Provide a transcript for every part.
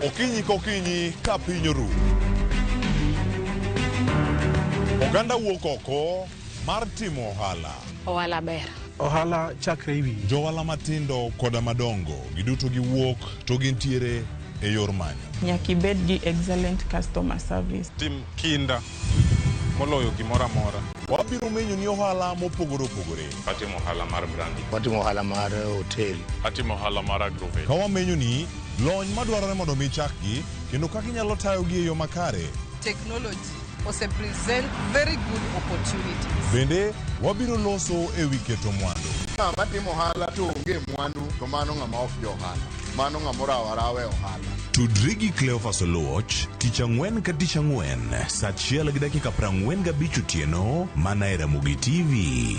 Okinyi kokinyi ka piny oru. Oganda wuok oko mar timo ohala. Ohala ber. Ohala chakre e wiyi. Johala matindo koda madongo giduto giwuok to gintiere e yor manyo. Nyaka ibed gi excellent customer service. Tim kinda moloyo gimoro amora. Wabiro menyoni ohala mopogore opogore. Atimo ohala mar branding. Watimo ohala mar hotel. Atimo ohala mar agrovet. Ka wamenyoni lony madwarore mondo mi ichakgi kendo kaka inyalo tayogi e yo makare. Technology ose present very good opportunities. Bende wabiro loso e wi keto mwandu. Ng'ama timo ohala to onge mwandu to mano ng'ama ok jo ohala. Mano ng'ama orawo arawa e ohala. Tudri gi Cleophas Oluoch tich ang'wen ka tich ang'wen saa achiel gi dakika 45 otieno mana e Ramogi TV.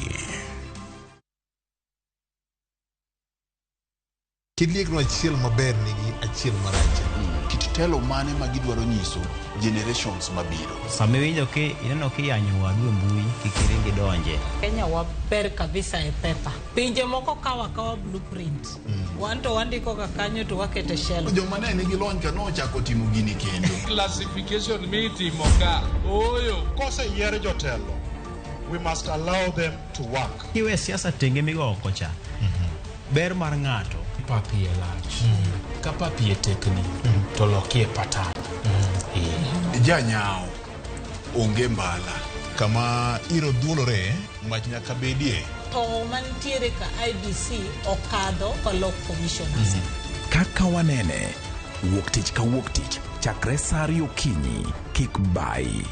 Kit liekno achiel maber nigi achiel marach. Kit telo mane ma gidwaro nyiso generations mabiro? Sama iwinjo ki ineno kiyanyo wadu e mbui, kik iring idonje. Kenya waber kabisa e paper. Pinje moko kawo akawa blueprint. Wan to wandiko ga kanyo to wakete shelf. Joma ne nigi lony ka nochako timo gini kendo. Classification mitimo ka ooyo. Koseyier jotelo, we must allow them to work. Kiwe siasa tenge migo oko cha. Ber mar ng'ato. Pap iye lach. Ka pap iye tekni, to lokie patan. Janyawo onge mbala. Kama iro dhuolore, mach nyaka bedie. To mantiere ka IEBC okadho kolok commissioners. Kaka wanene, wuok tich ka wuok tich chakre saa ariyo okinyi, kik bayi.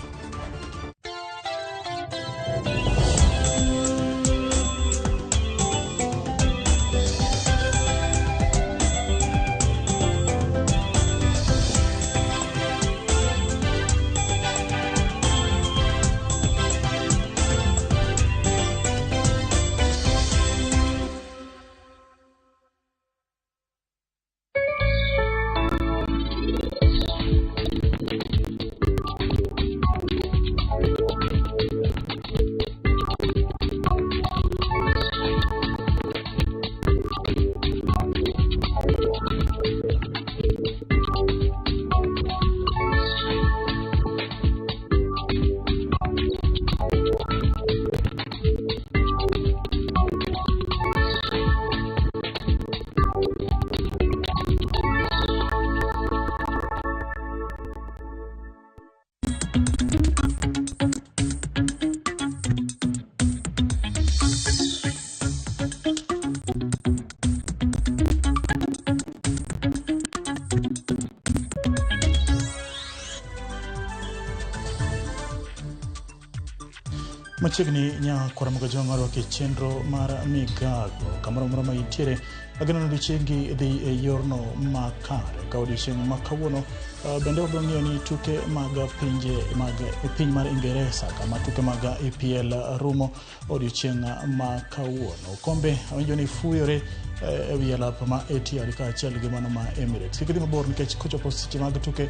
Machiegni nya kwaramoga jwang' marwako e chenro mar migago kamoro amora ma intiere ageno ni odiochiengi dhi e yorno makare ka odiochieng' ma kawuono bende wabiro ng'iyo ni tuke mag pinje mag piny mar Ingeresa kama tuke mag EPL rumo odiochieng' ma kawuono. Okombe awinjo ni fuyore e wi alap ma Etihad kaachiel gi mano ma Emirates. Kik idhi mabor nikech kochopo seche mag tuke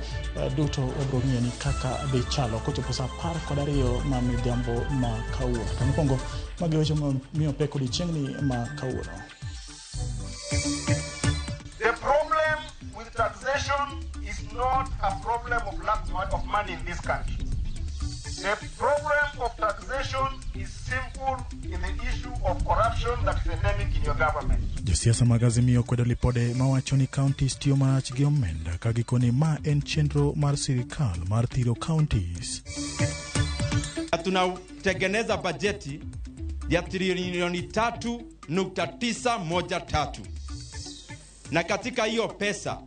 duto wabiro ng'iyo ni kaka dhi chalo kochopo saa 12 ma midhiambo ma kawuono. To mokwongo magi weche miyo pek odiochieng'ni ma kawuono. The problem with taxation is not a problem of lack of money in this country. The problem of taxation is simple in the issue of corruption that is endemic in your government. Josiasa mag Azimio kwedo lipode mawacho ni counties tiyo marach gi omenda ka gikoni ma en chenro mar sirikal mar thiro counties. Tunatengeneza bajeti ya trilioni 3.913 na katika hiyo pesa,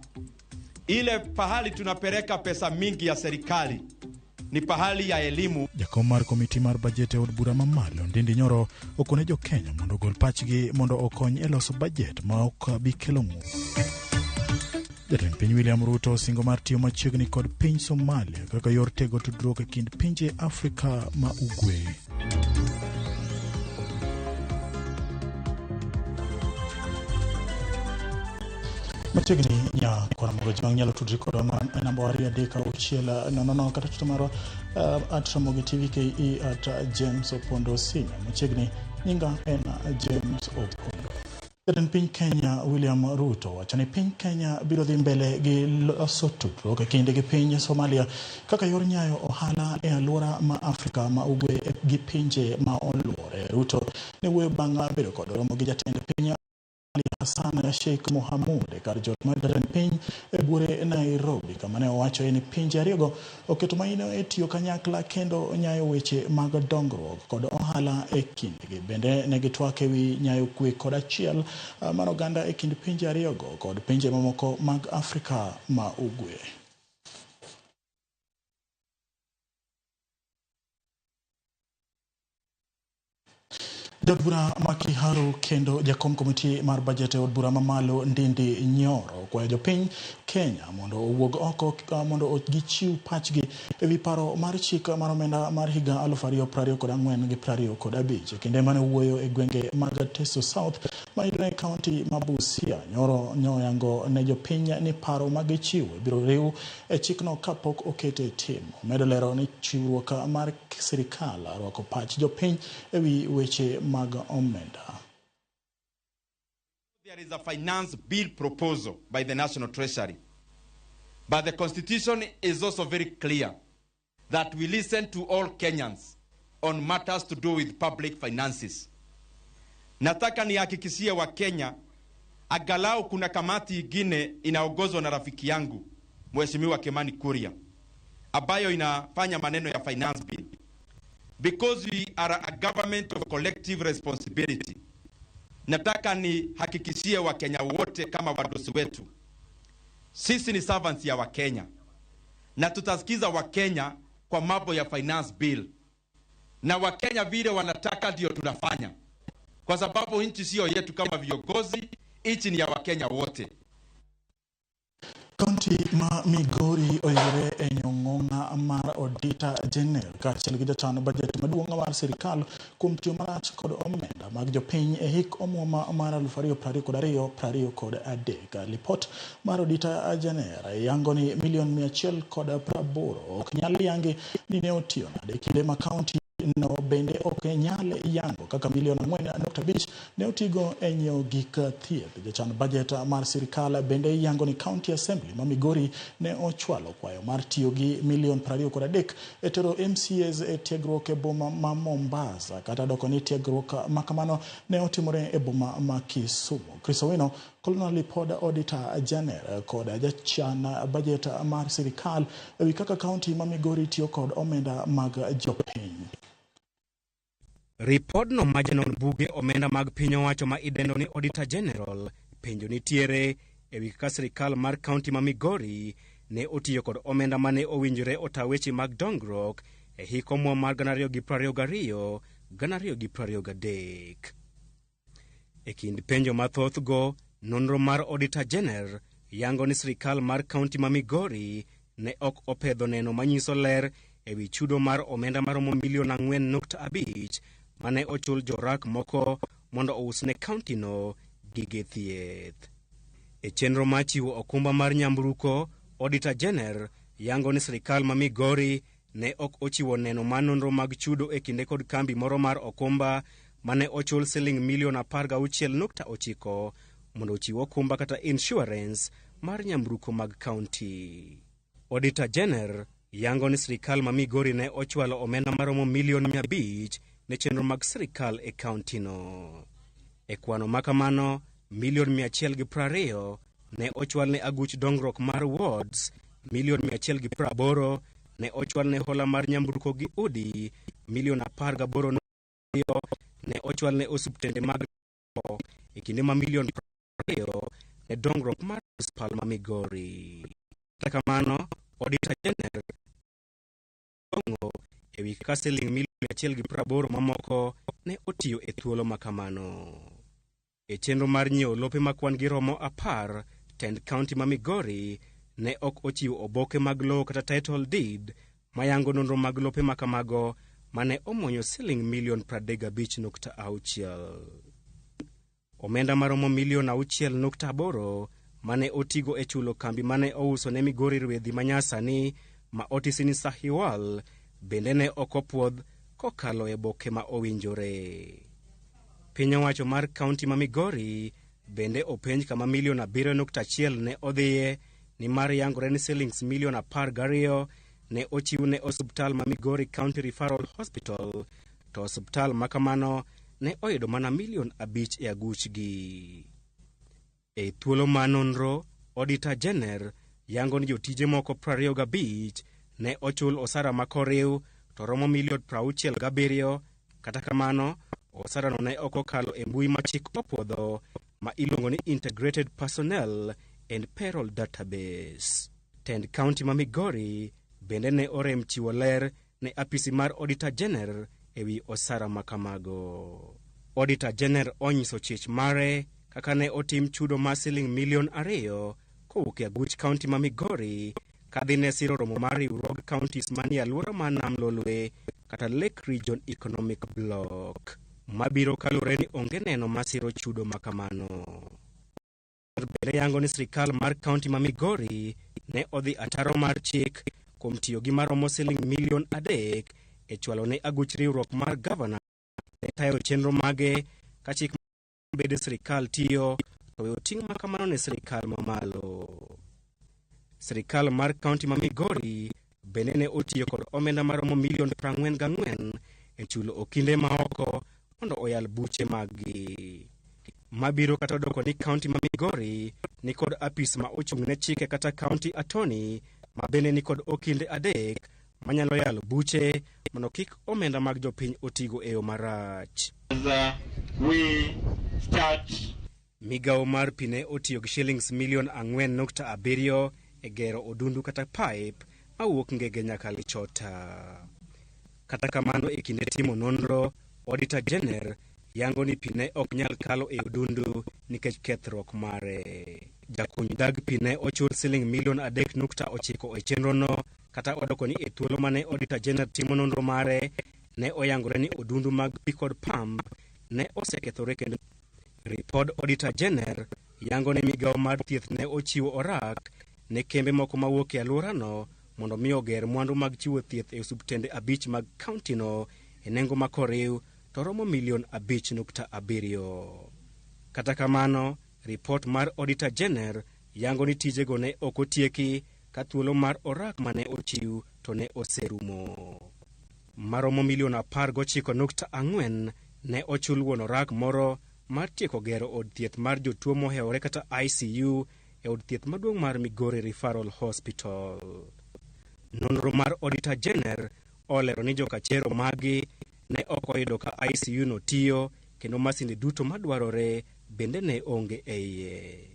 ile pahali tunapeleka pesa mingi ya serikali ni pahali ya elimu. Jakom mar komiti mar bajet e od bura mamalo Ndindi Nyoro okone jo Kenya mondo ogol pachgi mondo okony e loso bajet ma ok bi kelo ng'ur. Jatend piny William Ruto osingo mar tiyo machiegni kod piny Somalia kaka yor tego tudruok e kind pinje Afrika ma Ugwe. Machiegni nya kwaramogo jwang' nyalo tudri kodwa ma e namba 2 3 6 0 0 kata tuto marwa at Ramogi TV KE at James Opondo Senior. Machiegni nyinga en James Opondo. Jatend piny Kenya William Ruto wacho ni piny Kenya biro dhi mbele gi loso tudruok e kinde gi piny Somalia kaka yor nyayo ohala e alwora ma Afrika ma ugwe gi pinje ma oluore. Ruto ne wuoyo bang' bedo kod romo gi jatend piny Hassan Sheikh Mohamud e kar jot mar jatend piny e buore Nairobi, kama ne owacho ni pinje ariyogo oketo maino e tiyo kanyakla kendo nyayo weche mag dongruok kod ohala e kindgi. Bende ne gitwak e wi nyayo kwe kod achiel mar oganda e kind pinje ariyogo kod pinje mamoko mag Afrika ma ugwe. Jaod bura ma Kiharu kendo jakom komiti mar bajet e od bura mamalo Ndindi Nyoro okwayo jopiny Kenya mondo owuog oko mondo gichiw pachgi e wi paro mar chik mar omenda mar higa 2024 gi 25. E kinde mane owuoyo e gwenge mag Teso South mayudore e kaunti ma Busia, Nyoro nyoyango ne jopiny ni paro ma gichiwo ibiro riw e chikno kapok okete e tim. Omedo lero ni chiwruok mar sirikal rwako pach jopiny e wi weche mag omenda. There is a finance bill proposal by the National Treasury. But the Constitution is also very clear that we listen to all Kenyans on matters to do with public finances. Nataka nihakikishie wa Kenya angalau kuna kamati ingine inaongozwa na rafiki yangu Mheshimiwa Kimani Kuria ambayo inafanya maneno ya finance bill. Because we are a government of collective responsibility. Nataka nihakikishie Wakenya wote kama wadosi wetu, sisi ni servants ya Wakenya na tutasikiza Wakenya kwa mambo ya finance bill, na Wakenya vile wanataka ndio tunafanya, kwa sababu nchi sio yetu kama viongozi, nchi ni ya Wakenya wote. Kaunti ma Migori oyudore e nyong'ong'a mar Auditor General kaachiel gi jachan bajet maduong' mar sirikal kuom tiyo marach kod omenda mag jopiny e hik omuom mar 2022-2023. Lipot mar Auditor General yango ni milion 180 ok nyal yangi ni ne otiyo nade kinde ma kaunti no bende ok nyal yango kaka milion 4.5 ne otigo e nyiewo gik thieth. Jachan bajet mar sirikal bende yango ni County Assembly ma Migori ne ochwalo kwayo mar tiyo gi milion 23 e tero MCAs e tiegruok e boma ma Mombasa, kata doko ni tiegruok ma kamano ne otimore e boma ma Kisumu. Chris Owino kolona lipod Auditor General kod jachan bajet mar sirikal ewi kaka kaunti ma Migori tiyo kod omenda mag jopiny. Ripodno ma janon buge omenda mag piny owacho ma idendo ni Auditor General penjo nitiere ewi kaka sirikal mar kaunti ma Migori ne otiyo kod omenda mane owinjore ota weche mag dongruok e hik omuom mar 2022 2023. E kind penjo mathoth go, nonro mar Auditor General yango ni sirikal mar kaunti ma Migori ne ok opedho neno manyiso ler ewi chudo mar omenda maromo milion 4.5 mane ochul jorak moko mondo ousne kaunti no gige thieth. E chenro mar chiwo okumba mar nyamburko, Auditor General yango ni sirikal ma Migori ne ok ochiwo neno mar nonro mag chudo e kinde kod kambi moro mar okumba mane ochul siling milion 16.9 mondo ochiw okumba kata insurance mar nyamburko mag kaunti. Auditor General yango ni sirikal ma Migori ne ochwalo omenda maromo milion 500 ne chenro mag sirikal e kaunti no. E kwano makamano, milion 120 ne ochwal ne aguch dongruok mar wards, milion 180 ne ochwal ne hola mar nyamburko gi udi, milion 18 ne ochwal ne osuptende mag e kinde ma milion 20 ne dongruok mar municipal ma Migori. Kata kamano, Auditor General ong'o ewi kaka siling milion 180 mamoko ne otiyo e thuolo makamano. E chenro mar nyiewo lope ma kwan gi romo 10, tend kaunti ma Migori ne ok ochiwo oboke mag lowo kata title deed mayango nonro mag lope makamago mane omonyo siling milion 35.6. Omenda maromo milion 6.8 mane otigo e chulo kambi mane ouso ne Migori rwedhi manyasani ma otisini Sahiwal bende ne ok opuodh kokalo e boke ma owinjore. Piny owacho mar kaunti ma Migori Bende openj kama milion 7.1 ne odhiye nimar yangore ni silings milion 12 ne ochiw ne osuptal ma Migori County Referral Hospital, to osuptal ma kamano ne oyudo mana milion 5 e aguchgi. E thuolo ma nonro, Auditor General yango ni jotije moko 25 ne ochul osara ma koriw to romo milion 67. Kata kamano, osarano ne ok okalo e mbui ma chik opuodho ma iluongo ni Integrated Personnel and Payroll Database. Tend kaunti ma Migori bende ne orem chiwo ler ne apisi mar Auditor General ewi osara ma kamago. Auditor General onyiso chich mare kaka ne otim chudo mar siling milion 2 kowuok e aguch kaunti ma Migori kadhi ne siro romo mar riwruog counties manie alwora mar Nam Lolwe kata Lake Region Economic Bloc, mabiro kaluwore ni onge neno masiro chudo ma kamano. Bende yango ni sirikal mar kaunti ma Migori ne odhi ataro mar chik kuom tiyo gi maromo siling milion 3 e chwalo ne aguch riwruok mar gavana ne tayo chenro mage ka chik bede sirikal tiyo to weyo ting' ma kamano ne sirikal mamalo. Sirikal mar kaunti ma Migori bende ne otiyo kod omenda maromo milion 44 e chulo okinde ma oko mondo oyal buche maggi. Mabiro kata odoko ni kaunti ma Migori ni kod apis ma ochung' ne chike kata county attorney ma bende ni kod okinde 3 manyalo yalo buche mondo kik omenda mag jopiny otigo e yo marach. Migawo mar pi ne otiyo gi shillings milion 4.7 e gero odundu kata pipe mawuok Ngege nyaka Lichota. Kata kamano, e kinde timo nonro, Auditor General yango ni pi ne ok nyal kalo e odundu nikech kethruok mare. Jakuny dag pi ne ochul siling milion 3.9 e chenrono, kata odoko ni e thuolo mane Auditor General timo nonro mare ne oyangore ni odundu mag pi kod pump ne osekethore kendo. Ripod Auditor General yango ni migawo mar thieth ne ochiwo orak ne kembe moko mawuok e alworano mondo mi oger mwandu mag chiwo thieth e osuptende 5 mag kauntino e nengo ma koriw to romo milion 5.7. Kata kamano, ripot mar Auditor General yango ni tijego ne ok otieki ka thuolo mar orak mane ochiw to ne oserumo. Maromo milion 19.4 ne ochul wuon orak moro mar tieko gero od thieth mar jotuo mohewore kata ICU e od thieth maduong' mar Migori Referral Hospital. Nonro mar Auditor General olero ni jokachero magi ne ok oyudo ka ICU no tiyo kendo masinde duto madwarore bende ne onge e iye.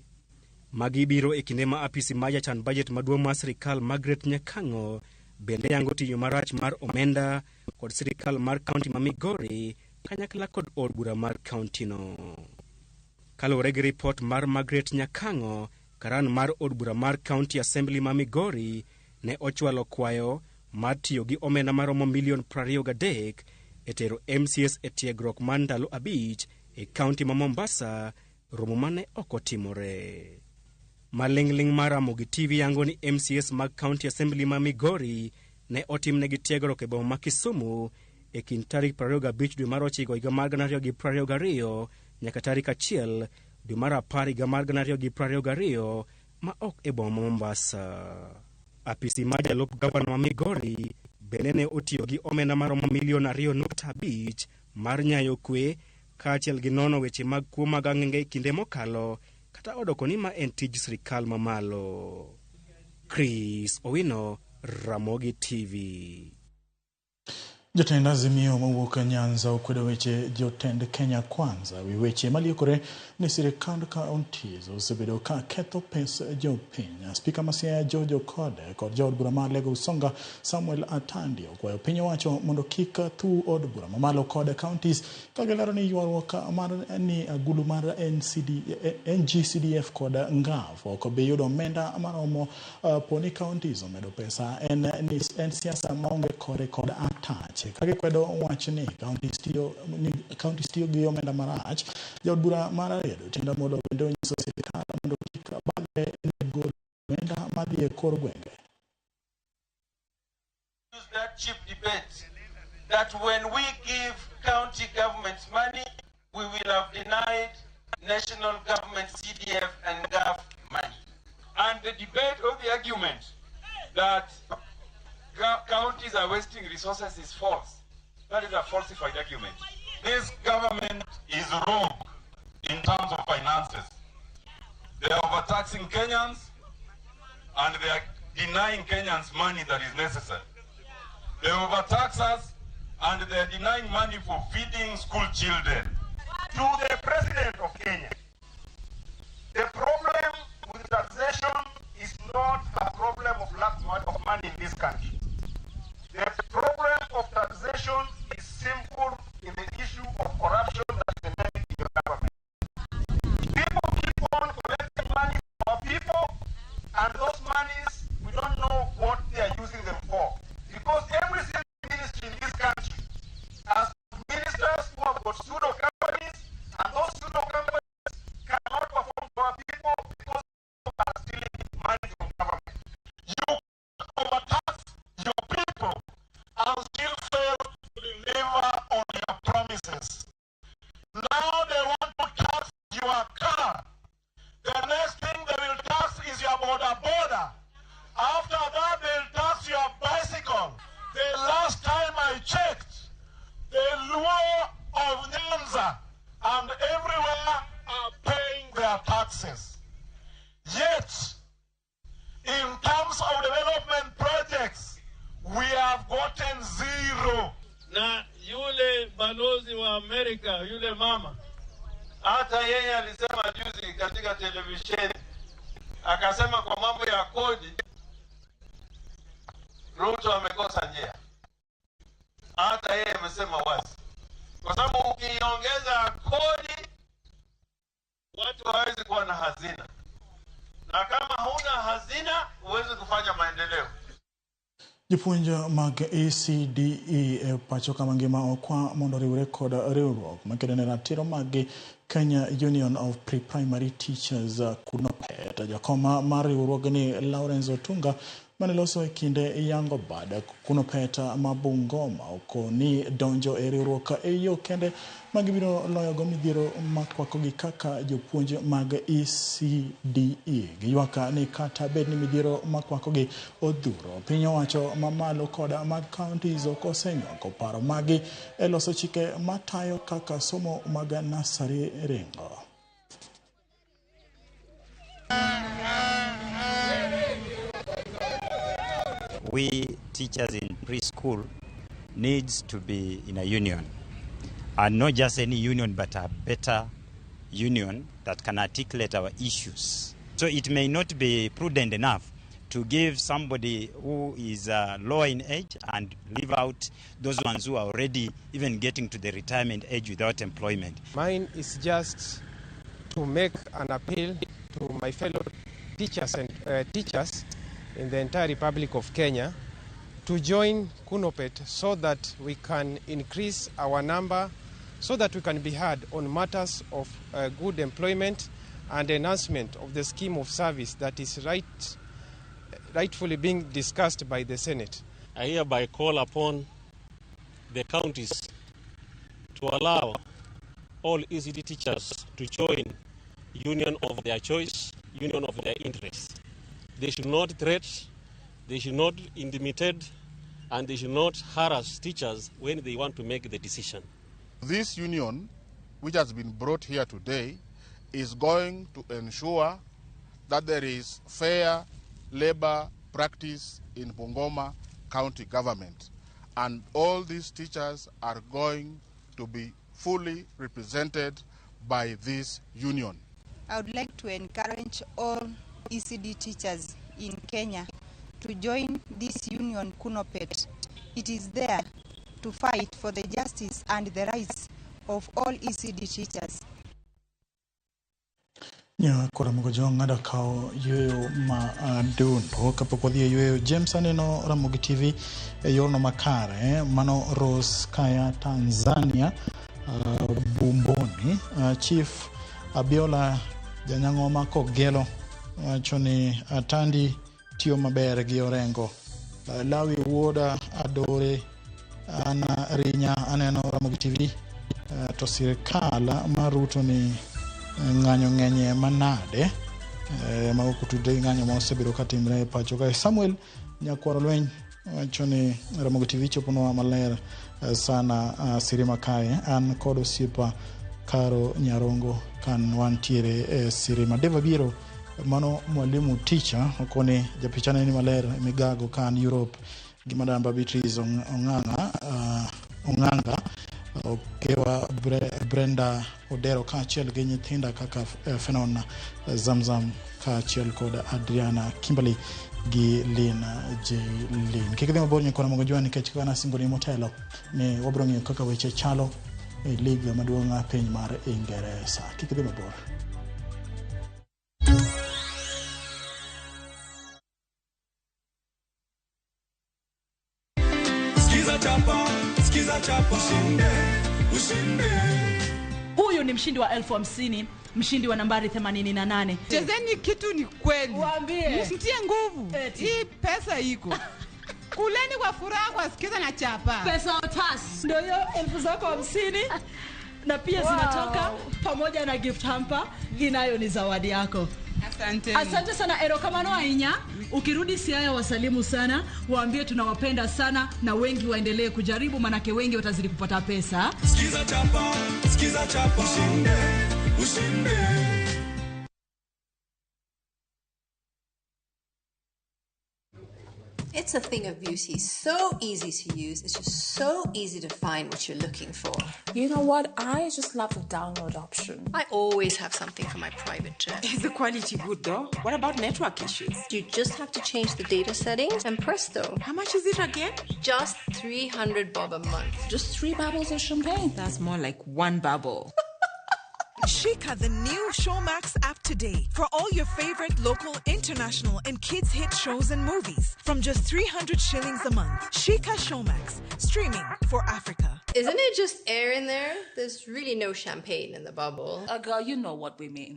Magi biro e kinde ma apisi mar jachan budget maduong' mar sirikal Margaret Nyakang'o bende yango tiyo marach mar omenda kod sirikal mar kaunti ma Migori kanyakla kod od bura mar kaunti no. Kaluwore gi ripot mar Margaret Nyakang'o, karan mar od bura mar County Assembly ma Migori ne ochwalo kwayo mar tiyo gi omenda maromo milion 23 e tero MCS e tiegruok mar ndalo 5 e kaunti ma Mombasa, romo mane ok otimore. Maling'ling' mar Ramogi TV yango ni MCS mag County Assembly ma Migori ne otimnegi tiegruok e boma ma Kisumu e kind tarik 25 dwe mar 9 higa mar 2022 nyaka tarik 1 dwe mar 10 higa mar 2022 ma ok e boma ma Mombasa. Apisi mar jalup gavana ma Migori bende ne otiyo gi omenda maromo milion 2.5 mar nyayo kwe kaachiel gi nono weche mag kuo mag ang'enge e kinde mokalo, kata odoko ni ma en tij sirikal mamalo. Chris Owino, Ramogi TV. Jatend Azimio mawuok Nyanza okwedo weche jotend Kenya Kwanza wi weche maliekore ni sirikand counties osebedo ka ketho pes jopiny. Spika ma Siaya George Okode kod jaod bura mar Lego Usonga Samuel Atandi okwayo piny owacho mondo kik thu od bura mamalo kod counties ka gilero ni ywaruok mar ni agulu mar NGCDF kod NGAF ok bi yudo omenda maromo poni counties omedo pesa en siasa maonge kore kod atach. Ka gikwedo wach ni counties tiyo gi omenda marach, jaod bura mar Ariedo Tinda Molo bende onyiso sirikal mondo kik bagre ne golo omenda madhi e kor gwenge. Use that cheap debate that when we give county governments money, we will have denied national government CDF and GAF money. And the debate or the argument that counties are wasting resources is false. That is a falsified argument. This government is rogue in terms of finances. They are overtaxing Kenyans and they are denying Kenyans money that is necessary. They overtax us and they are denying money for feeding school children. To the President of Kenya, the problem with taxation is not a problem of lack of money in this country. The problem of taxation is simple in the issue of corruption that is endemic in your government. People keep on collecting money from our people, and those monies, we don't know what they are using them for. Because every single ministry in this country has ministers who have got pseudo companies, and those pseudo companies cannot perform for our people because they are stealing money from government. You overtax your people and still fail to deliver on your promises. Now they want to tax your car. The next thing they will tax is your boda boda. After that, they'll tax your bicycle. The last time I checked, the Luo of Nyanza and everywhere are paying their taxes. Yet, in terms of development projects, we have gotten zero. Na yule balozi wa Amerika, yule mama, hata yeye alisema juzi katika televisheni, akasema kwa mambo ya kodi, Ruto amekosa njia. Hata yeye amesema wazi, kwa sababu ukiongeza kodi watu hawawezi kuwa na hazina, na kama huna hazina huwezi kufanya maendeleo. Jopuonj mag ECDE e pacho kama ngima okwa mondo oriwre kod riwruok makedo ne ratiro mag Kenya Union of Pre-Primary Teachers KUNOPET. Jakoma mar riwruogni Lawrence Otunga mane loso e kinde yango bad KUNOPET ma Bungoma okoni donjo e riwruok e yo kende magibiro loyogo midhiero makwakogi kaka jopuonj mag ECDE. Giywak ni kata bed ni midhiero makwakogi odhuro, piny owacho mamalo koda mag counties ok osenywako paro magi e loso chike matayo kaka somo mag nasari ringo. We teachers in preschool needs to be in a union, and not just any union, but a better union that can articulate our issues. So it may not be prudent enough to give somebody who is lower in age and leave out those ones who are already even getting to the retirement age without employment. Mine is just to make an appeal to my fellow teachers and teachers in the entire Republic of Kenya to join KUNOPET so that we can increase our number, so that we can be heard on matters of good employment and enhancement of the scheme of service that is rightfully being discussed by the Senate. I hereby call upon the counties to allow all ECD teachers to join union of their choice, union of their interests. They should not threat, they should not intimidate, and they should not harass teachers when they want to make the decision. This union, which has been brought here today, is going to ensure that there is fair labor practice in Bungoma County government. And all these teachers are going to be fully represented by this union. I would like to encourage all ECD teachers in Kenya to join this union, KUNOPET. It is there to fight for the justice and the rights of all ECD teachers. Koro Ramogi ng'ado kawo yueyo ma adundo kapok wadhi e yueyo. James aneno Ramogi TV e yorno makare. Mano Rose Kaya Tanzania, Bumboni. Chief Abiola Janyang'oma Kogelo wacho ni Atandi tiyo maber gi Orengo. Lawi Wuoda Adore Ana Rinya aneno Ramogi TV. To sirikal mar Ruto ni ng'anyo ng'enye manade ma ok otudre gi ng'anyo ma osebedo katimre e pacho kae. Samuel Nyakwaro Lweny wacho ni Ramogi TV choponwa maler sana Sirima kae. An kod osiepa Karo Nyarongo kan wantiere e Sirima. Deva Biero mano mwalimu teacher okoni japichane ni maler migago kan Europe gi Madam Beatrice Ong'ang'a Ong'anga Okewa Brenda Odero kaachiel gi nyithinda kaka Fenon Zamzam kaachiel kod Adriana Kimberly gi Lin J Lin. Kik idhi mabor nyakona mogo jwa nikech kaka nasingoni motelo ni wabiro ng'iyo kaka weche chalo e lig maduong' piny mar Ingeresa. Kik idhi mabor. Skiza chapa, skiza chapa, ushinde, ushinde. Huyu ni mshindi wa 50,000, mshindi wa nambari 88. Chezeni kitu ni kweli. Waambie. Mtie nguvu. Hii pesa iko. Kuleni kwa furaha kwa sikiza na chapa. Pesa otas. Ndio hiyo 50,000 na pia zinatoka pamoja na gift hamper inayo ni zawadi yako. Asante. Asante sana erokamano ahinya. Ukirudi Siaya wasalimu sana, waambie tunawapenda sana na wengi waendelee kujaribu manake wengi watazidi kupata pesa. Skiza chapa, skiza chapa, ushinde, ushinde. It's a thing of beauty, so easy to use. It's just so easy to find what you're looking for. You know what? I just love the download option. I always have something for my private jet. Is the quality good though? What about network issues? You just have to change the data settings and presto. How much is it again? Just 300 bob a month. Just 3 bubbles of champagne. That's more like 1 bubble. Shika the new Showmax app today for all your favorite local, international, and kids hit shows and movies from just 300 shillings a month. Shika Showmax, streaming for Africa. Isn't it just air in there? There's really no champagne in the bubble. Girl, you know what we mean.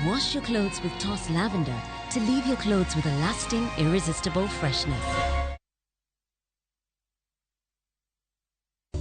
Wash your clothes with Toss Lavender to leave your clothes with a lasting, irresistible freshness.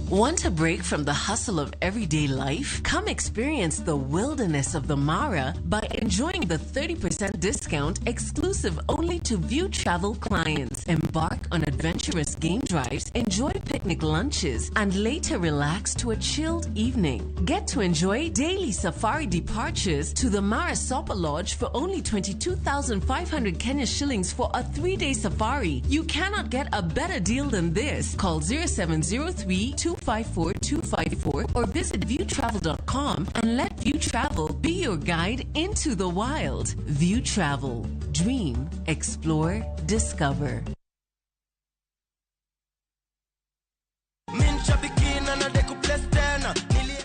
Want a break from the hustle of everyday life? Come experience the wilderness of the Mara by enjoying the 30% discount exclusive only to View Travel clients. Embark on adventurous game drives, enjoy picnic lunches, and later relax to a chilled evening. Get to enjoy daily safari departures to the Mara Sopa Lodge for only 22,500 Kenya shillings for a 3-day safari. You cannot get a better deal than this. Call 0703 254 254 or visit viewtravel.com and let View Travel be your guide into the wild. View Travel. Dream, explore, discover.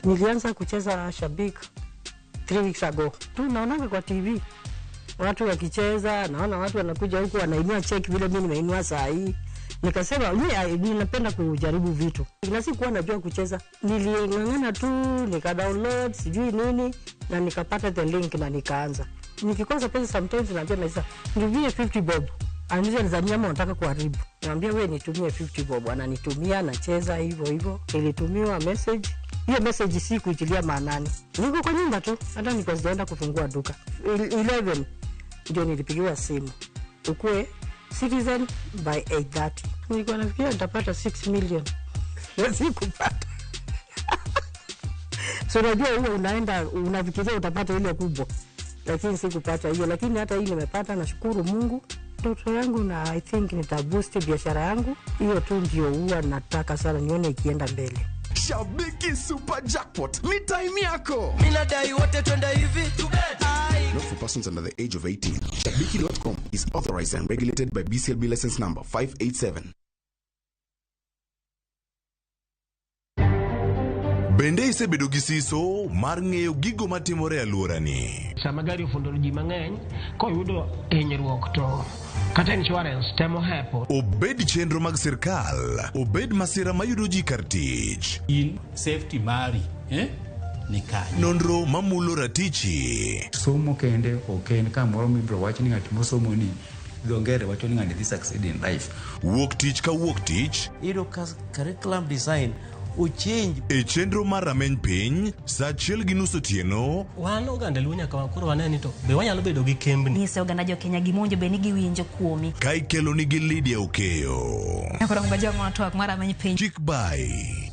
Nilianza kucheza Shabik 3 weeks ago. Tu naonanga kwa TV watu wakicheza, naona watu wanakuja huku wanainua cheki vile mimi nimeinua saa hii. Nikasema mimi ninapenda kujaribu vitu. Na sikuwa najua kucheza. Niling'ang'ana tu, nika download sijui nini na nikapata the link na nikaanza. Nikikosa pesa sometimes naambia maisha, nitumie 50 bob. Ananiuliza ni za nataka kuharibu. Naambia wewe nitumie 50 bob. Ananitumia, nacheza hivyo hivyo. Nilitumiwa message. Hiyo message si kuitilia maanani. Niko kwa nyumba tu, hata nilikuwa sijaenda kufungua duka. 11 ndio nilipigiwa simu. Ukue Citizen by 8:30. Nilikuwa nafikiria nitapata 6 million. Sikupata. So unajua huo unaenda unafikiria utapata ile kubwa. Lakini sikupata hiyo, lakini hata hii nimepata, nashukuru Mungu. Ndoto yangu na I think nitaboost biashara yangu. Hiyo tu ndio huwa nataka sana nione ikienda mbele. Shabiki Super Jackpot ni time yako. Mimi nadai wote twende hivi. Not for persons under the age of 18. Shabiki.com is authorized and regulated by BCLB license number 587. Bende isebedo gi siso mar ng'eyo gigo matimore e alworani. Sama gari ofundo ji mang'eny, koyudo hinyruok to kata insurance temo hepo. Obed chenro mag sirkal, obed masira mayudo ji kar tich. In safety mari, eh? ni kanye. Nonro mamulo ratichi. Somo kende ok en kamoro mibiro wach ni ng'at mosomo ni dho ngere wacho ni ng'ani dhi succeed in life. Wuok tich ka wuok tich. Iyudo ka curriculum design ochange. E chenro mar rameny piny saa 1:30 otieno. Wan oganda Luo nyaka koro wane ni to be wanyalo bedo gi kembni. Nyise oganda jo Kenya gima owinjo bed ni giwinjo kuomi. Ka ikelo nigi Lydia Okeyo. Koro ngoja ng'ono twak mar rameny piny. Chik bai.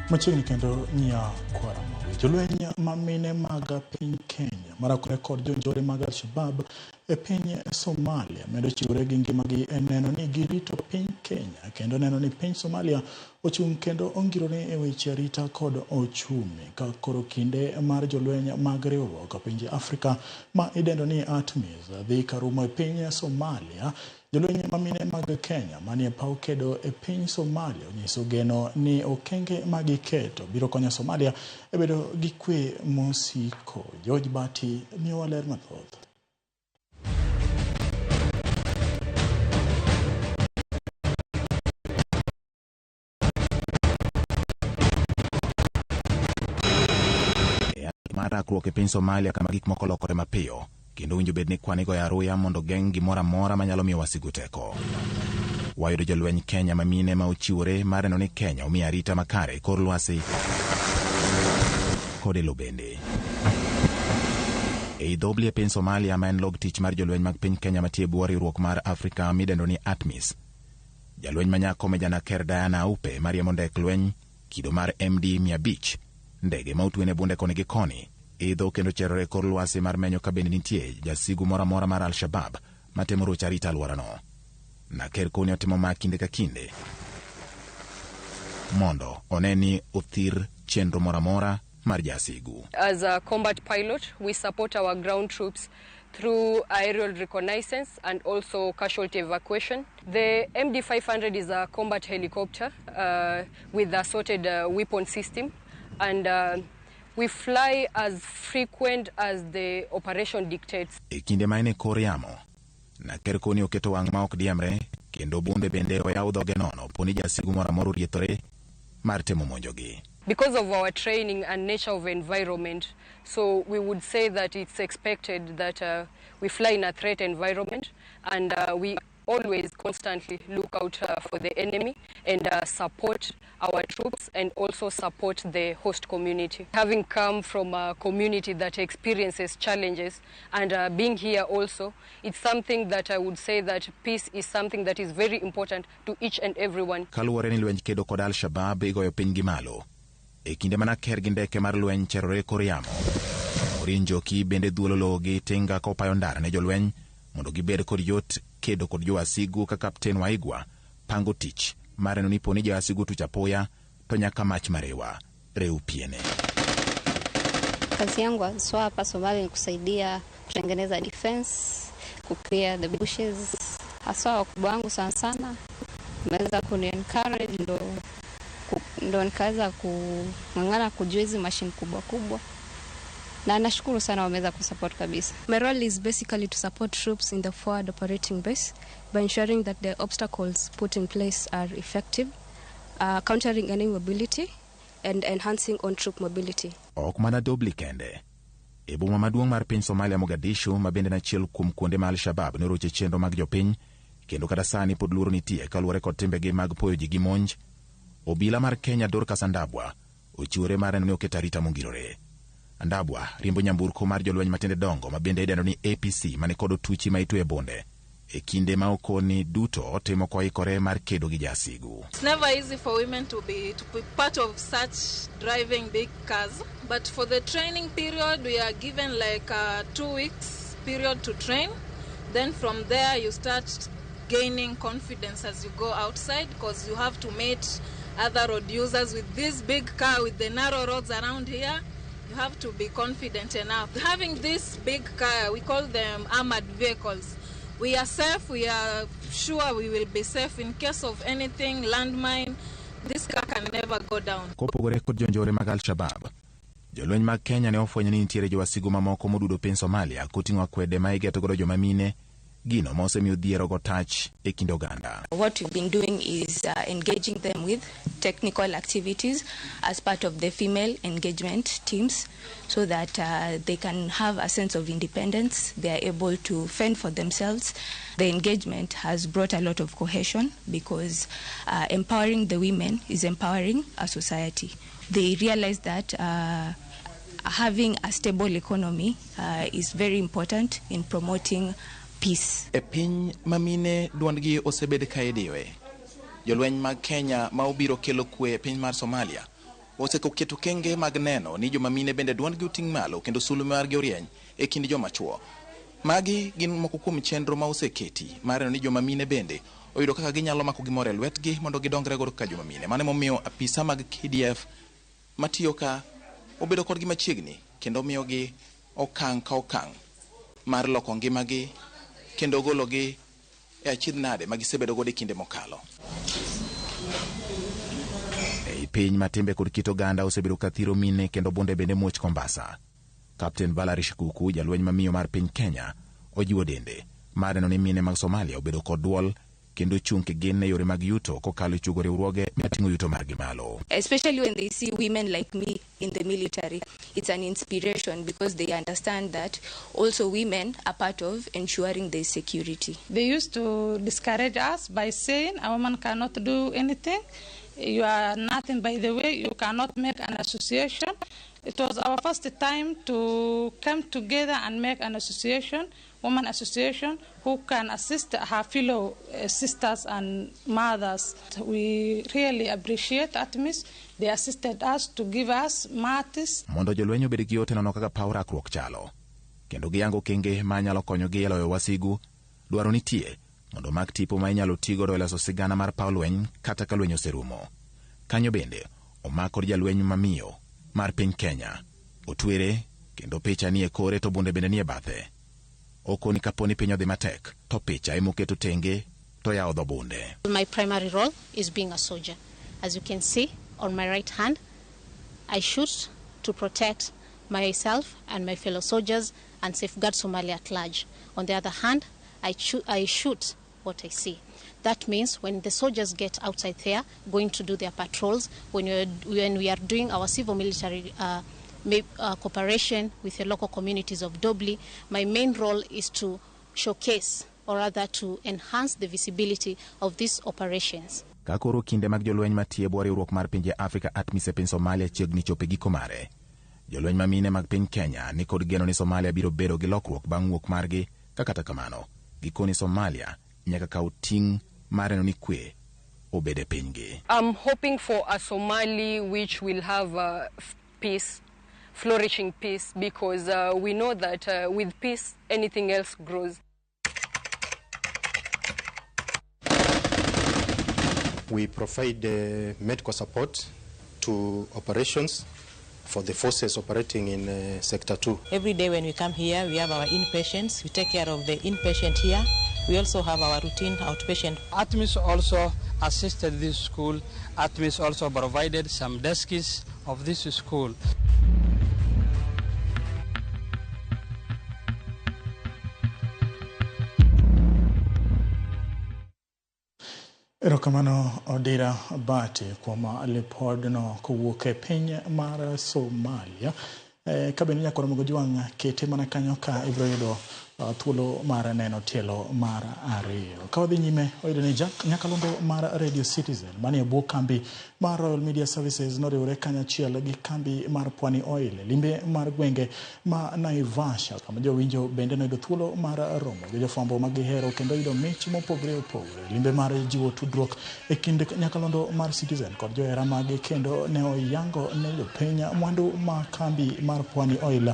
Machiegni kendo nya Kwaramogi. Jolweny ma mine mag piny Kenya marakore kod jonjore mag Al-Shabaab e piny Somalia medo chiwore gi ngimagi e neno ni girito piny Kenya kendo neno ni piny Somalia ochung' kendo ongirore e weche arita kod ochumi. Ka koro kinde mar jolweny mag riwruok pinje Afrika ma idendo ni ATMIS dhi karumo e piny Somalia, jolweny ma mine mag Kenya manie paw kedo e piny Somalia onyiso geno ni okenge ma giketo biro konyo Somalia e bedo gi kwe mosiko. George Bati miyowa ler mathoth. Mar rakruok e piny Somalia kama gik moko lokore mapiyo kendo winjo bed ni kwan igoyo aruya mondo geng' gimoro amora manyalo miyo wasigu teko. Wayudo jolweny Kenya ma mine ma ochiwore mar neno ni Kenya omiyo arita makare e kor lwasi kod e lo bende. Ei Dhobli e piny Somalia ma en log tich mar jolweny mag piny Kenya matie bwo riwruok mar Afrika midendo ni ATMIS. Jalweny ma nyako Meja Naker Diana Aupe mariembo ndek lweny kido mar MD 500 ndege ma otwene bunde koni gi koni idho kendo cherore kor lwasi mar menyo ka bende nitie jasigu moro amora mar Al-Shabaab matemo rocho arita alworano. Naker Koni otimo ma kinde ka kinde mondo one ni othir chenro moro amora mar jasigu. As a combat pilot, we support our ground troops through aerial reconnaissance and also casualty evacuation. The MD-500 is a combat helicopter with assorted weapon system, and we fly as frequent as the operation dictates. E kinde ma en e kor yamo, Naker Koni oketo wang' ma ok diemre kendo bunde bende oyaw dhoge nono poni jasigu moro amora oriethore mar temo monjogi. Because of our training and nature of environment, so we would say that it's expected that we fly in a threat environment, and we always constantly look out for the enemy and support our troops and also support the host community. Having come from a community that experiences challenges and being here also, it's something that I would say that peace is something that is very important to each and everyone. Kaluwore ni lweny kedo kod Al-Shabaab igoyo piny gi malo. E kinde mana ker gi ndeke mar lweny cherore kor yamo, Maureen Njoki bende dhuolo lowo gi tinga kopayo ndara ne jolweny mondo gibed kod yot kedo kod jowasigu ka Kapten Waigwa pango tich mar neno ni poni jowasigu otuch apoya to nyaka mach marewa rew piene. Kazi yangu haswa hapa Somalia ni kusaidia kutengeneza defense, kuclear the bushes. Haswa wakubwa wangu sana sana wameweza kuni encourage ndo nikaweza kung'ang'ana kujua hizi machine kubwa kubwa. Na nashukuru sana wameweza kusupport kabisa. My role is basically to support troops in the forward operating base by ensuring that the obstacles put in place are effective, countering enemy mobility and enhancing on troop mobility. Ok mana Dobli kende. E boma maduong' mar piny Somalia Mogadishu, ma bende en achiel kuom kuonde ma Al-Shabaab noroche chenro mag jopiny, kendo kata sani pod luoro nitie kaluwore kod timbegi mag poyo ji gi monj, obila mar Kenya Dorcas Andabwa ochiwore mar neno ni oketo arita mongirore. Andabwa riembo nyamburko mar jolweny matiende dongo ma bende idendo ni APC mane kod otuchi ma itwe e bunde e kinde ma okoni duto otimo koikore mar kedo gi jasigu. It's never easy for women to be part of such driving big cars, but for the training period we are given like a 2 weeks period to train. Then from there you start gaining confidence as you go outside, because you have to meet other road users with this big car with the narrow roads around here. You have to be confident enough. Having this big car, we call them armored vehicles. We are safe, we are sure we will be safe in case of anything, landmine, this car can never go down. Kopogore kod jonjore mag Al-Shabaab, jolweny mag Kenya ne ofwenyo ni nitiere jowasigu mamoko modudo piny Somalia koting'o akwede ma igeto godo joma mine Gino ma osemiyo dhier ogo tach e kind oganda. What we've been doing is engaging them with technical activities as part of the female engagement teams so that they can have a sense of independence. They are able to fend for themselves. The engagement has brought a lot of cohesion because empowering the women is empowering a society. They realize that having a stable economy is very important in promoting peace. E piny ma mine duondgi osebed ka idiyoe, jolweny mag Kenya ma obiro kelo kwe e piny mar Somalia oseketo kenge mag neno ni joma mine bende duondgi oting' malo kendo sulwe margi orieny e kind joma chuo. Magi gin moko kuom chenro ma oseketi mar neno ni joma mine bende oyudo kaka ginyalo mako gimoro e lwetgi mondo gidongre godo kaka joma mine. Mano emomiyo apisa mag KDF matiyo ka obedo kodgi machiegni kendo miyogi okang' ka okang' mar loko ngimagi kendo gologi e achiedh nade ma gisebedo godo e kinde mokalo. Ei piny ma timbe kod kit oganda osebedo ka thiro mine kendo bunde bende muoch kombasa. Captain Valerie Shikuku, jalweny mamiyo mar piny Kenya, ojiwo dende mar neno ni mine mag Somalia obedo kod duol kendo chung' kigin e yore mag yuto kokalo e chugo riwruoge mating'o yuto margi malo. Especially when they see women like me in the military, it's an inspiration because they understand that also women are part of ensuring their security. They used to discourage us by saying a woman cannot do anything, you are nothing by the way, you cannot make an association. It was our first time to come together and make an association, woman association, who can assist her fellow sisters and mothers. We really appreciate ATMIS. They assisted us to give us matters. Mondo jolweny obed gi ote nono kaka paw rakruok chalo, kendo giyango kenge ma nyalo konyogi e loyo wasigu, dwaro nitie mondo mak tipo ma inyalo tigodo e loso sigana mar paw lweny kata ka lweny oserumo. Kanyo bende omak kod jalweny mamiyo mar piny Kenya, otwere kendo picha nie kore to bunde bende nie bathe. Okoni kaponi piny odhi matek to picha emoketo tenge to yawo dho bunde. My primary role is being a soldier. As you can see on my right hand, I shoot to protect myself and my fellow soldiers and safeguard Somalia at large. On the other hand, I shoot what I see. That means when the soldiers get outside there, going to do their patrols, when we are doing our civil military cooperation with the local communities of Dobli, my main role is to showcase, or rather to enhance the visibility of these operations. Ka koro kinde mag jolweny matiyo e bwo riwruok mar pinje Afrika ATMIS e piny Somalia chiegni chopo e giko mare, jolweny ma mine mag piny Kenya ni kod geno ni Somalia biro bedo gi lokruok bang' wuok margi, ka kata kamano gikoni Somalia nyaka kaw ting' mar neno ni kwe obed e pinygi. I'm hoping for a Somali which will have peace, flourishing peace, because we know that with peace anything else grows. We provide medical support to operations for the forces operating in Sector 2. Every day when we come here, we have our inpatients. We take care of the inpatient here. We also have our routine outpatient. ATMIS also assisted this school. ATMIS also provided some desks of this school. Erokamano Odira Bati kuom lipodno kowuok e piny mar Somalia. Ka bende nyakoro Jwang' kete mana kanyo ka ibiro yudo thuolo mar neno tielo mar ariyo. Ka wadhi nyime, wayudo ni nyakalondo mar Radio Citizen manie bwo kambi mar Royal Media Services noriwore kanyachiel gi kambi mar Pwani Oil limbe mar gwenge ma Naivasha, kama jowinjo bende noyudo thuolo mar romo gi jofwambo ma gihero kendo yudo mich mopogore opogore. Limbe mar jiwo tudruok e kind nyakalondo mar Citizen kod johera mage kendo ne oyango ne jopiny mwandu ma kambi mar Pwani Oil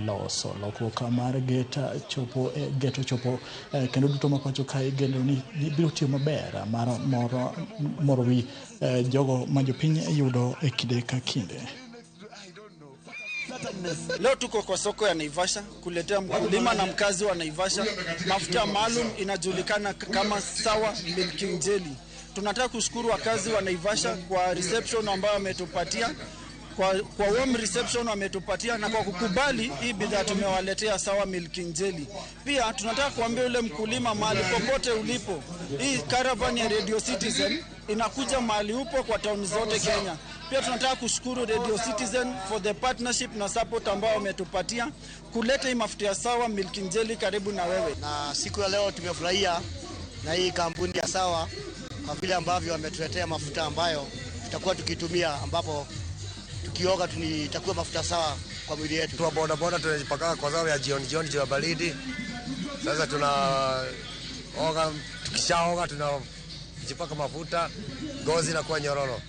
loso. Lokruok mar geta chopo geto chopo kendo duto ma pacho kae geno ni biro tiyo maber mar moro wi jogo ma jopiny yudo e kinde ka kinde. Leo tuko kwa soko ya Naivasha kuletea mkulima na mkazi wa Naivasha mafuta maalum inajulikana kama Sawa Milking Jelly. Tunataka kushukuru wakazi wa Naivasha kwa reception ambayo wametupatia. Kwa warm reception wametupatia na kwa kukubali hii bidhaa tumewaletea Sawa Milking Jelly. Pia tunataka kuambia yule mkulima mahali popote ulipo, hii caravan ya Radio Citizen inakuja mahali upo kwa town zote Kenya. Pia tunataka kushukuru Radio Citizen for the partnership na support ambao wametupatia kuleta hii mafuta ya Sawa Milking Jelly karibu na wewe. Na siku ya leo tumefurahia na hii kampuni ya Sawa kwa vile ambavyo wametuletea mafuta ambayo tutakuwa tukitumia, ambapo tukioga itakuwa mafuta sawa kwa mwili yetu. Tuna boda boda tunajipaka kwa sababu ya jioni jioni jua baridi. Sasa tunaoga, tukishaoga tunajipaka mafuta, ngozi inakuwa nyororo.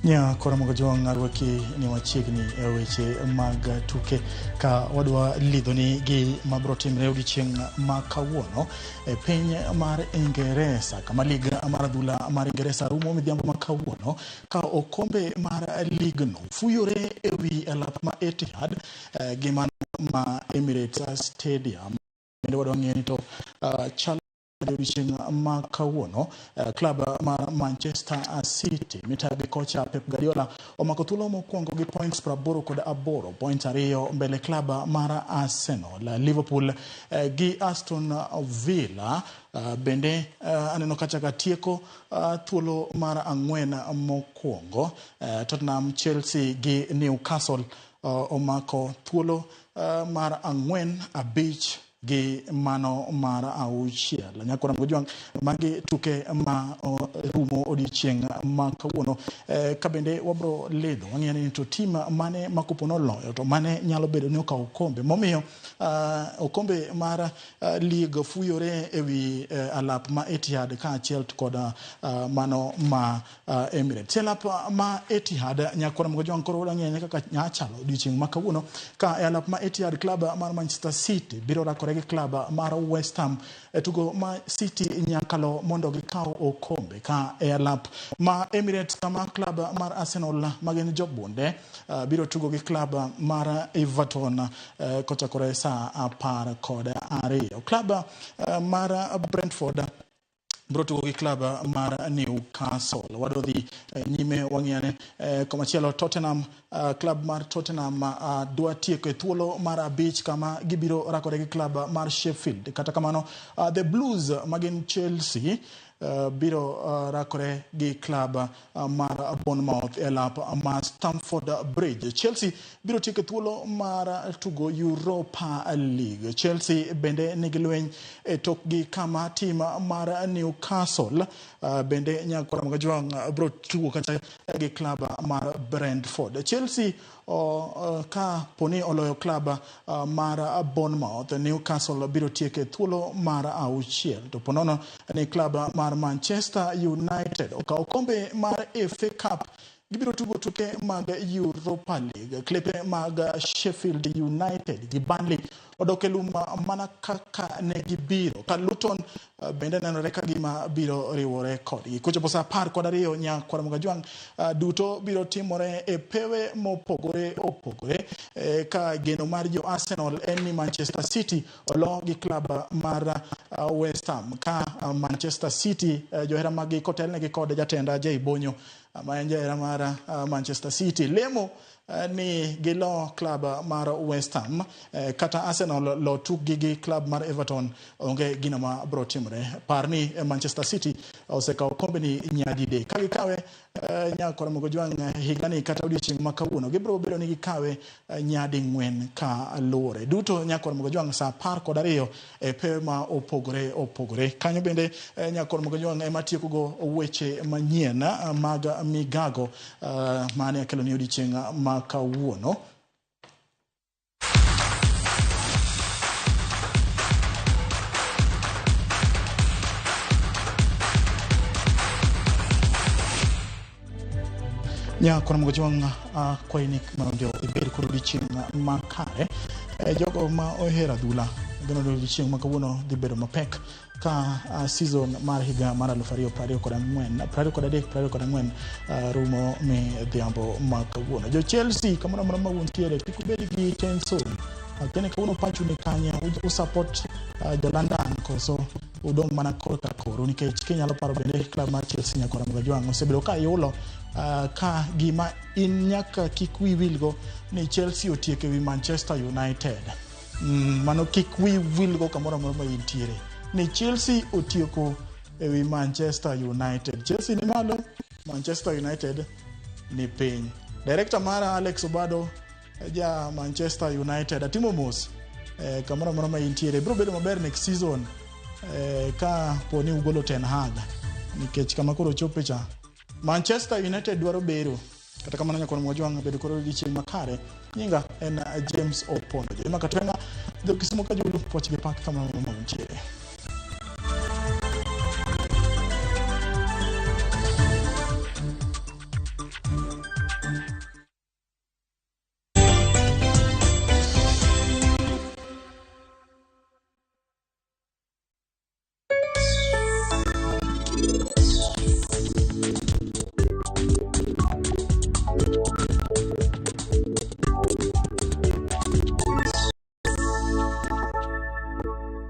Nya kora Jwang' arwaki ni machiegni e weche mag tuke ka wadwa lidhoni gi mabro timre odiochieng' ma kawuono e piny mar Ingeresa, kama liga mar adhula mar Ingeresa rumo midhiambo ma kawuono ka okombe mar ligno fuyore ewi alap ma Etihad gi mano ma Emirates Stadium. Bende wadwa ng'eyo ni to chal odiochieng' ma kawuono klab mar Manchester City mitayo gi kocha Pep Guardiola omako thuolo mokwongo gi points 88, points 2 mbele klab mar Arsenal. Liverpool gi Aston Villa bende aneno kacha ka tieko thuolo mar 4 mokwongo. Tottenham, Chelsea gi Newcastle omako thuolo mar 4, 5 gi mano mar 6. Nyakora Mgojwang', magi tuke ma rumo odiochieng' ma kawuono. Ka bende wabro lidho wang'eyo ni to tim mane ma kopo noloyo to mane nyalo bedo ni okawo okombe, momiyo okombe mar league fuyore ewi alap ma Etihad kaachiel kod mano ma Emirates. Alap ma Etihad, Nyakora Mgojwang', koro wang'eyo kaka nyachalo odiochieng' ma kawuono ka e alap ma Etihad club mar Manchester City biro rakore gi club mar West Ham e tugo ma City nyakalo mondo gikaw okombe. Ka e alap ma Emirates kama club mar Arsenal magin jobunde biro tugo gi club mar Everton kochakore saa 12. Club mar Brentford biro tugo gi club mar Newcastle. Wadwa dhi nyime wang'iyane komachielo Tottenham, club mar Tottenham dwa tieko e thuolo mar 5 kama gibiro rakore gi club mar Sheffield. Kata kamano the Blues magin Chelsea biro rakore gi club mar Bournemouth e lap mar Stamford Bridge. Chelsea biro tieko thuolo mar tugo Europa League. Chelsea bende nigi lweny e tokgi kama tim mar Newcastle bende Nyakora Mgojwang' biro tugo kata gi club mar Brentford. Chelsea ka poni oloyo club mar Bournemouth, Newcastle biro tieko thuolo mar 6. To ponono ni club mar Manchester United okawo okombe mar FA Cup, gibiro tugo tuke mag Europa League. Klepe mag Sheffield United gi Burnley odok e lum mana kaka ne gibiro, ka Luton bende nenore ka gima biro riwore kodgi. Kochopo saa 12 Nyakwara Mgajwang' duto biro timore e pewe mopogore opogore, ka geno mar jo Arsenal en ni Manchester City olo gi club mar West Ham. Ka Manchester City johera maggi kotelnegi kod jatenda Jay Bonyo ma en jahera mar Manchester City lemo ni gilo club mar West Ham, kata Arsenal lo tukgi gi club mar Everton, onge gino ma biro timore. Par ni Manchester City osekawo okombe ni nyadidek. Ka gikawe Nyakwara Mgojwang' higani kata odiochieng' ma kawuono, gibiro bedo ni gikawe nyading'wen ka luwore. Duto Nyakwara Mgojwang' saa 12 e pewe ma opogore opogore. Kanyo bende Nyakwara Mgojwang' ema tiekogo weche manyien mag migago mane akelo ni odiochieng' ma kawuono. Nyakwara Mgojwang' akwayi ni mondo ibed kod odiochieng' makare. Jogo ma ohero adhula geno ni odiochieng' ma kawuono dhi bedo mapek ka season mar higa mar 2023 23 24 rumo midhiambo ma kawuono. Jo Chelsea kamoro amora ma untiere kik ubed gi tension. Kene kawuono pachu ni kanye, u support jo London koso udong' mana korka koru, nikech kinyalo paro bende club mar Chelsea nyakora Mogajwang' osebedo ka yulo ka gima in nyaka kik wi wilgo ni Chelsea otieko ewi Manchester United. Mano kik wi wilgo kamoro amora ma intiere ni Chelsea otieko ewi Manchester United. Chelsea ni malo, Manchester United ni piny. Director mara Alex Obado ja Manchester United atimo mos kamoro amora ma intiere. Biro bedo maber next season ka poni ugolo Ten Hag, nikech kama koro chope cha Manchester United dwaro bero. Kata kamano nyakwan Mwajwang' bedo koro odiochieng' makare. Nyinga en James Opondo. Jema Katwenga, dho Kisumo Kajulu, poch gi pak kamoro amora ma untiere.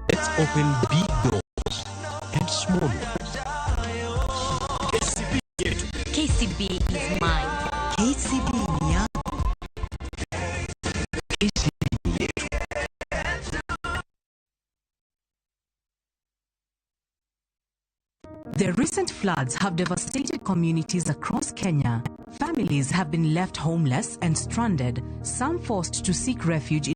Let's open big doors and small ones. KCB KCB is mine. KCB ni yangu. KCB ni yetu. The recent floods have devastated communities across Kenya. Families have been left homeless and stranded, some forced to seek refuge